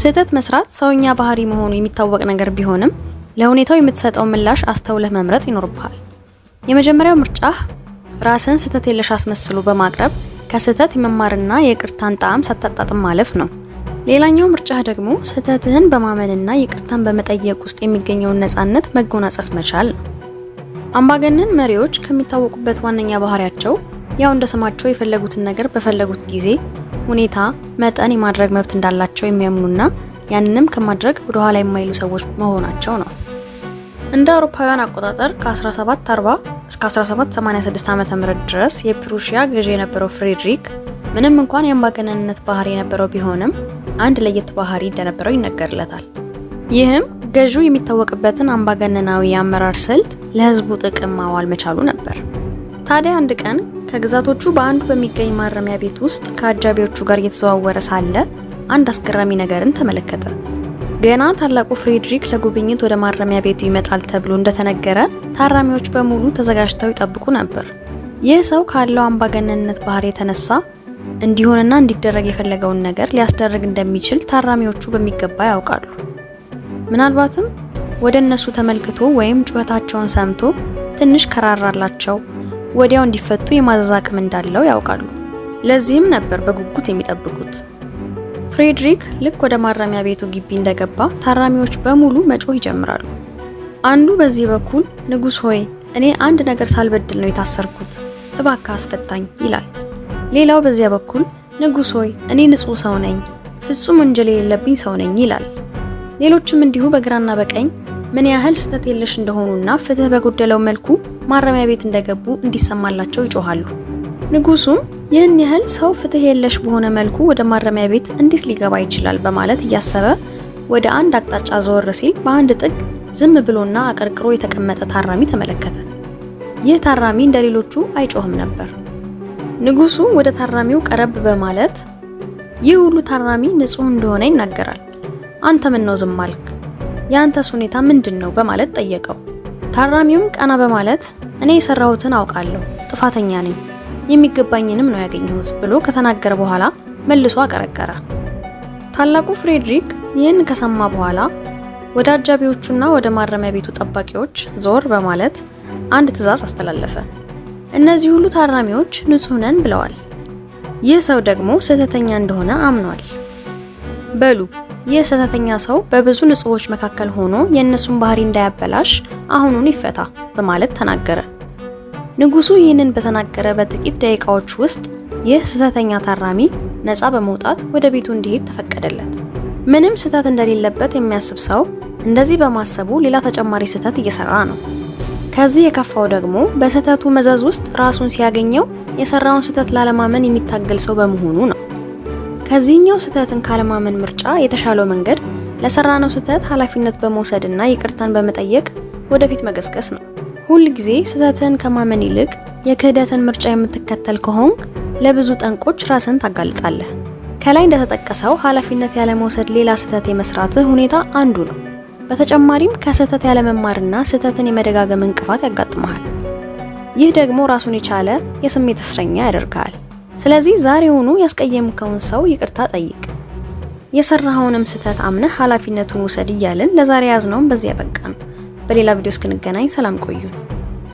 ስህተት መስራት ሰውኛ ባህሪ መሆኑ የሚታወቅ ነገር ቢሆንም ለሁኔታው የምትሰጠው ምላሽ አስተውለህ መምረጥ ይኖርብሃል። የመጀመሪያው ምርጫህ ራስን ስህተት የለሽ አስመስሎ በማቅረብ ከስህተት የመማርና የይቅርታን ጣዕም ሳታጣጥም ማለፍ ነው። ሌላኛው ምርጫህ ደግሞ ስህተትህን በማመንና ይቅርታን በመጠየቅ ውስጥ የሚገኘውን ነፃነት መጎናጸፍ መቻል ነው። አምባገነን መሪዎች ከሚታወቁበት ዋነኛ ባህሪያቸው ያው እንደ ስማቸው የፈለጉትን ነገር በፈለጉት ጊዜ፣ ሁኔታ፣ መጠን የማድረግ መብት እንዳላቸው የሚያምኑና ያንንም ከማድረግ ወደ ኋላ የማይሉ ሰዎች መሆናቸው ነው። እንደ አውሮፓውያን አቆጣጠር ከ1740 እስከ 1786 ዓ.ም ድረስ የፕሩሺያ ገዢ የነበረው ፍሬድሪክ ምንም እንኳን የአምባገነንነት ባህሪ የነበረው ቢሆንም አንድ ለየት ባህሪ እንደነበረው ይነገርለታል። ይህም ገዢው የሚታወቅበትን አምባገነናዊ የአመራር ስልት ለሕዝቡ ጥቅም ማዋል መቻሉ ነበር። ታዲያ አንድ ቀን ከግዛቶቹ በአንዱ በሚገኝ ማረሚያ ቤት ውስጥ ከአጃቢዎቹ ጋር እየተዘዋወረ ሳለ አንድ አስገራሚ ነገርን ተመለከተ። ገና ታላቁ ፍሬድሪክ ለጉብኝት ወደ ማረሚያ ቤቱ ይመጣል ተብሎ እንደተነገረ ታራሚዎች በሙሉ ተዘጋጅተው ይጠብቁ ነበር። ይህ ሰው ካለው አምባገነንነት ባህሪ የተነሳ እንዲሆንና እንዲደረግ የፈለገውን ነገር ሊያስደርግ እንደሚችል ታራሚዎቹ በሚገባ ያውቃሉ። ምናልባትም ወደ እነሱ ተመልክቶ ወይም ጩኸታቸውን ሰምቶ ትንሽ ከራራላቸው ወዲያው እንዲፈቱ የማዘዝ አቅም እንዳለው ያውቃሉ። ለዚህም ነበር በጉጉት የሚጠብቁት። ፍሬድሪክ ልክ ወደ ማረሚያ ቤቱ ግቢ እንደገባ ታራሚዎች በሙሉ መጮህ ይጀምራሉ። አንዱ በዚህ በኩል "ንጉሥ ሆይ፣ እኔ አንድ ነገር ሳልበድል ነው የታሰርኩት፣ እባክህ አስፈታኝ" ይላል። ሌላው በዚያ በኩል "ንጉሥ ሆይ፣ እኔ ንጹሕ ሰው ነኝ፣ ፍጹም ወንጀል የሌለብኝ ሰው ነኝ" ይላል። ሌሎችም እንዲሁ በግራና በቀኝ ምን ያህል ስህተት የለሽ እንደሆኑና ፍትህ በጎደለው መልኩ ማረሚያ ቤት እንደገቡ እንዲሰማላቸው ይጮሃሉ። ንጉሱም ይህን ያህል ሰው ፍትህ የለሽ በሆነ መልኩ ወደ ማረሚያ ቤት እንዴት ሊገባ ይችላል በማለት እያሰበ ወደ አንድ አቅጣጫ ዘወር ሲል በአንድ ጥግ ዝም ብሎና አቀርቅሮ የተቀመጠ ታራሚ ተመለከተ። ይህ ታራሚ እንደሌሎቹ አይጮህም ነበር። ንጉሱ ወደ ታራሚው ቀረብ በማለት "ይህ ሁሉ ታራሚ ንጹህ እንደሆነ ይናገራል። አንተ ምን ነው ዝም አልክ? የአንተስ ሁኔታ ምንድን ነው?" በማለት ጠየቀው። ታራሚውም ቀና በማለት "እኔ የሰራሁትን አውቃለሁ፣ ጥፋተኛ ነኝ፣ የሚገባኝንም ነው ያገኘሁት" ብሎ ከተናገረ በኋላ መልሶ አቀረቀረ። ታላቁ ፍሬድሪክ ይህን ከሰማ በኋላ ወደ አጃቢዎቹና ወደ ማረሚያ ቤቱ ጠባቂዎች ዞር በማለት አንድ ትዕዛዝ አስተላለፈ። "እነዚህ ሁሉ ታራሚዎች ንጹህ ነን ብለዋል። ይህ ሰው ደግሞ ስህተተኛ እንደሆነ አምኗል። በሉ ይህ ስህተተኛ ሰው በብዙ ንጹሖች መካከል ሆኖ የእነሱን ባህሪ እንዳያበላሽ አሁኑን ይፈታ" በማለት ተናገረ። ንጉሱ ይህንን በተናገረ በጥቂት ደቂቃዎች ውስጥ ይህ ስህተተኛ ታራሚ ነፃ በመውጣት ወደ ቤቱ እንዲሄድ ተፈቀደለት። ምንም ስህተት እንደሌለበት የሚያስብ ሰው እንደዚህ በማሰቡ ሌላ ተጨማሪ ስህተት እየሰራ ነው። ከዚህ የከፋው ደግሞ በስህተቱ መዘዝ ውስጥ ራሱን ሲያገኘው የሰራውን ስህተት ላለማመን የሚታገል ሰው በመሆኑ ነው። ከዚህኛው ስህተትን ካለማመን ምርጫ የተሻለው መንገድ ለሰራነው ስህተት ኃላፊነት በመውሰድና ይቅርታን በመጠየቅ ወደፊት መገስገስ ነው። ሁል ጊዜ ስህተትን ከማመን ይልቅ የክህደትን ምርጫ የምትከተል ከሆንክ ለብዙ ጠንቆች ራስን ታጋልጣለህ። ከላይ እንደተጠቀሰው ኃላፊነት ያለመውሰድ ሌላ ስህተት የመስራትህ ሁኔታ አንዱ ነው። በተጨማሪም ከስህተት ያለመማርና ስህተትን የመደጋገም እንቅፋት ያጋጥመሃል። ይህ ደግሞ ራሱን የቻለ የስሜት እስረኛ ያደርግሃል። ስለዚህ ዛሬውኑ ያስቀየምከውን ሰው ይቅርታ ጠይቅ፣ የሰራኸውንም ስህተት አምነህ ኃላፊነቱን ውሰድ እያልን ለዛሬ ያዝነውን በዚህ ያበቃን። በሌላ ቪዲዮ እስክንገናኝ ሰላም ቆዩን።